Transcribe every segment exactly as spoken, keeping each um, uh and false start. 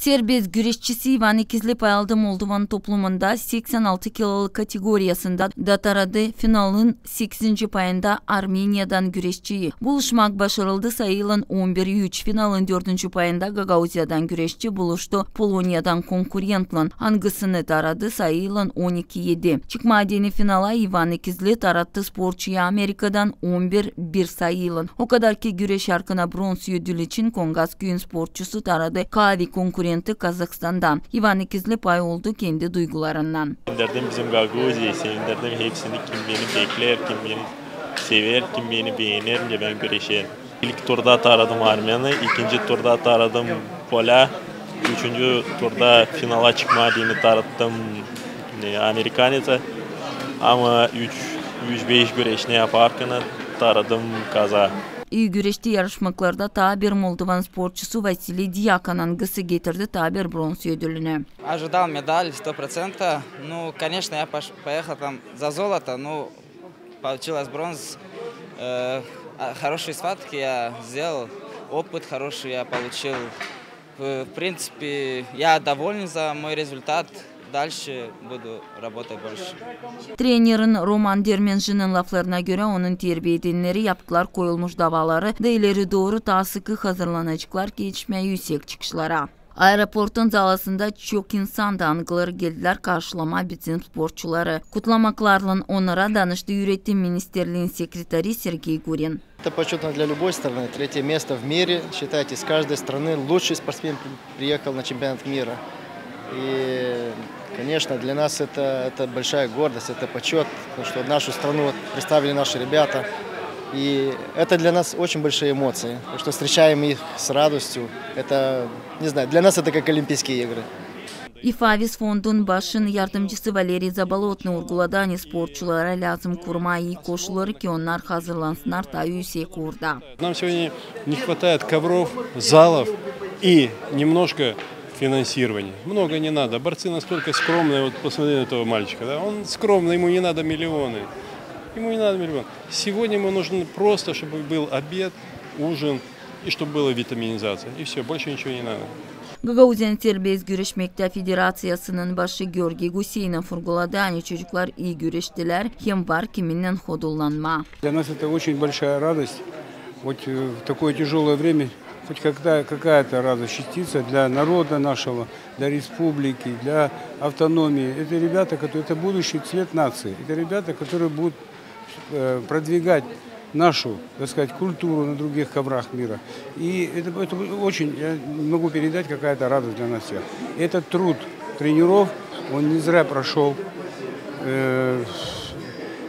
Serbest güreşçisi İvan İkizli pay aldı Moldovanın toplumunda seksän altı kiloluk kategoriyasında da taaradı finalın sekizinci payında Armeniyadan güreşçiyi. Buluşmak başarıldı, sayıylan on bir üç. Finalın dördüncü payında Gagauziyadan güreşçi buluştu Poloniyadan konkurentlän, angısını taaradı sayıylan on iki edi. Çıkmaa deyni finala İvan İkizli taarattı sportçuyu Amerikadan on bir bir sayıylan. O kadar ki güreş arkadan bronz ödül için Kongas küüyün sportçusu taaradı kaavi konkurenti Kazahstandan. İvan İkizli pay oldu kendi duygularından. Sevindirdim bizim Gagauziyayı, sevindirdim hepsini, kim beni bekleer, kim beni sever, kim beni beener, ne bän güreşerim. İlk turda taaradım armeni, ikinci turda taaradım polä, üçüncü turda finala çıkmaa deyni taarattım, e, amerikanetsa. Ama üç, üç-beş güreş ne yaparkan taaradım kazaa. İi güreşti yarışmaklarda taa bir moldovan sportçusu Vasiliy Dyakan, angısı getirdi taa bir bronz ödülünü. Ожидал медаль сто процентов. Ну, конечно, я пош-, поехал там за золото, но получилось бронз. Э, а, хорошие схватки я сделал, опыт хороший я получил. В, в принципе, я доволен за мой результат. Дальше буду работать больше. Trenerin Roman Dermenjinin laflarına görä, onun terbiyä edenneri yaptılar koyulmuş davaları da ileri dooru taa sıkı hazırlanaceklar geçmää üüsek çıkışlara. Aeroportun zalasında çok insan da, angıları geldilär karşılamaa bizim sportçuları. Kutlamaklarlan onnara danıştı üüretim ministerliin sekreteri Sergey Gurin. Это почётно для любой страны. Третье место в мире. Считайте, с каждой страны лучший спортсмен при-, приехал на чемпионат мира. И, конечно, для нас это, это большая гордость, это почёт, потому что нашу страну вот представили наши ребята. И это для нас очень большие эмоции. Так что встречаем их с радостью. Это, не знаю, для нас это как Олимпийские игры. İFAVIS fondun başın yardımcısı Valeriy Zabolotnıy urguladı, ani sportçulara lääzım kurmaa ii koşulları, ki onnar hazırlansınnar taa üüsek uurda. Нам сегодня не хватает ковров, залов и немножко финансирования. Много не надо. Борцы настолько скромные. Вот посмотри на этого мальчика, да? Он скромный, ему не надо миллионы. Ему не надо миллион. Сегодня ему нужно просто, чтобы был обед, ужин, и чтобы была витаминизация. И всё, больше ничего не надо. Gagauziyanın serbest güreşmektä federaţiyasının başı Georgiy Guseynov urguladı, ani çocuklar ii güreştilär hem var kiminnän hodullanmaa. Для нас это очень большая радость. Вот, э, в такое тяжёлое время хоть когда, какая-то радость частица для народа нашего, для республики, для автономии. Это ребята, которые, это будущий цвет нации. Это ребята, которые будут э, продвигать нашу, так сказать, культуру на других коврах мира. И это, это очень, я могу передать, какая это радость для нас всех. Этот труд тренеров, он не зря прошёл. Э,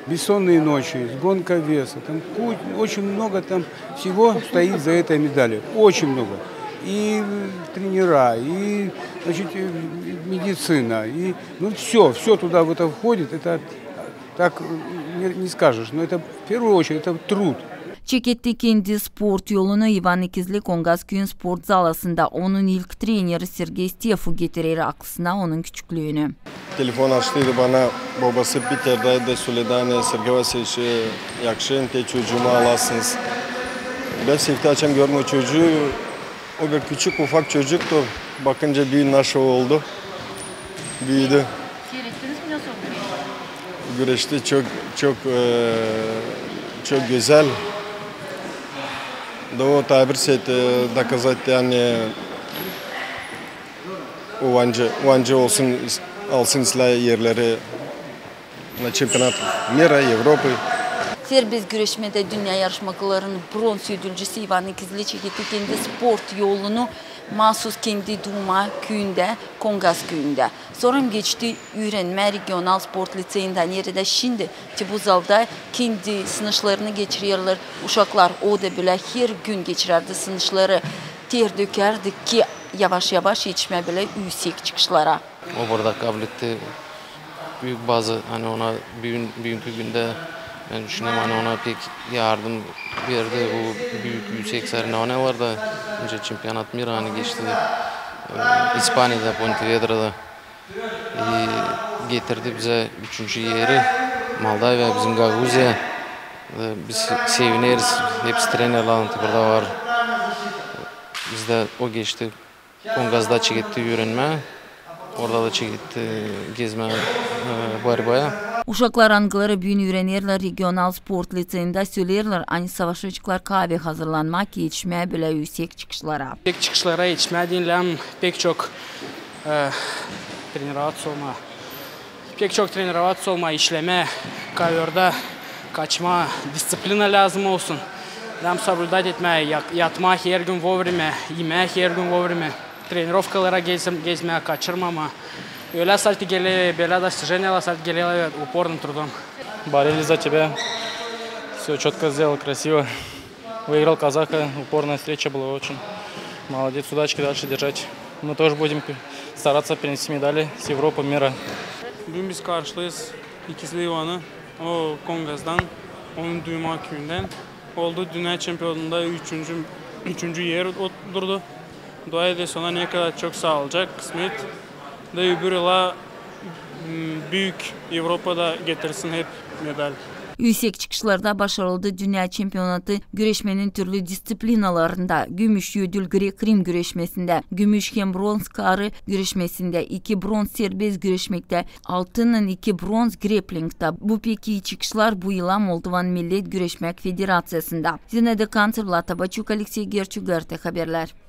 бессонные ночи, гонка веса, там ку-, очень много там всего стоит за этой медалью, очень много. И тренера, и, значит, и медицина, и, ну, всё, всё туда в это входит. Это Так, э, не, не скажешь, но это в первую очередь, это труд. Çeketti kendi sport yolunu İvan İkizli Kongas küüyün sport zalasında. Onun ilk treneri Sergey Stefu getirer aklısına onun küçüklüünü. Telefon açtıydı bana bobası Peter, daydı, söledi, ani Sergey Vasilyeviç, e, yakışır te çocuumu alasınız. Bän sevdi açan görmää o çocuu. O bir küçük, ufak çocuktu. Bakınca büün naşey oldu. Büüdü. Seyrettiniz mi, nasıl oldu? Güreşti çok, çok, e, çok gözäl. Da o taa bir şey, e, dokazat, ani o ancak, o ancak olsun, alsın islää erleri na çempionat mira, Evropı. Serbest güreşmedä dünnä yarışmaklarının bronz ödülcüsü İvan İkizli çeketti kendi sport yolunu maasuz kendi duuma küüyündä, Kongas küüyündä. Sora geçti üürenmää regional sport liţeyindä, neredä şindi te bu zalda kendi sınışlarını geçirerlär uşaklar. O da bölä her gün geçirärdi sınışları, ter dökärdi ki yavaş-yavaş etişmää bölä üüsek çıkışlara. O burada kabletti büük baza, ani ona büün, büünkü gündä, bän düşünerim, ani ona pek yardım verdi bu büük üüsek sarinalarda. Nicä çempionat mira, ani geçti, e, İspaniyada, Pontevedrada. E, getirdi bizä üçüncü eri, Moldaviya, bizim Gagauziya. E, biz sevineriz, hepsi trenerlär burada var. Bizdä o geçti. Kongazda çeketti üürenmää, orada da çeketti gezmää, e, borbaya. Uşaklar, angıları büün üürenerlär regional sport liţeyindä, söleerlär, ani savaşaceklar kaavi hazırlanmaa, ki etişmää bölä üüsek çıkışlara. Üüsek çıkışlara etişmää deyni lääzım pek çok, e, trenirovatsä olmaa. Pek çok trenirovatsä olmaa, işlemää, kovrda kaçmaa, disţiplina lääzım olsun. Lääzım соблюдать etmää, ya-, yatmaa her gün вовремя, imää her gün вовремя. Trenirovkalara gez-, gezmää, kaçırmamaa. Ölä salt gelerlär, bölä достижениялар salt gelerlär упорным трудом. Болели за тебя. Всё чётко сделал, красиво. Выиграл казаха, упорная встреча была очень. Молодец, удачки дальше держать. Мы тоже будем стараться принести медали с Европы, мира. Büün biz karşılêêrız İkizli İvanı. O Kongazdan, onun düümä küüyündän. Oldu dünnä çempionunda üçüncü, üçüncü er o-, durdu. Dua ederiz ona ne kadar çok saalıcak, kısmet. Da öbür yıla, m, büük Evropada getirsin hep medal. Üüsek çıkışlarda başarıldı dünnä çempionatı güreşmenin türlü disţiplinalarında. Gümüş ödül grek-rim güreşmesindä, gümüş hem bronz karı güreşmesindä, iki bronz serbest güreşmektä, altınnın iki bronz grepplingtä. Bu pek ii çıkışlar bu yıla Moldovanın millet güreşmäk federaţiyasında. Zinaida Kanţer, Vlad Tabaçuk, Aleksey Gerçuk, GRT Haberlär.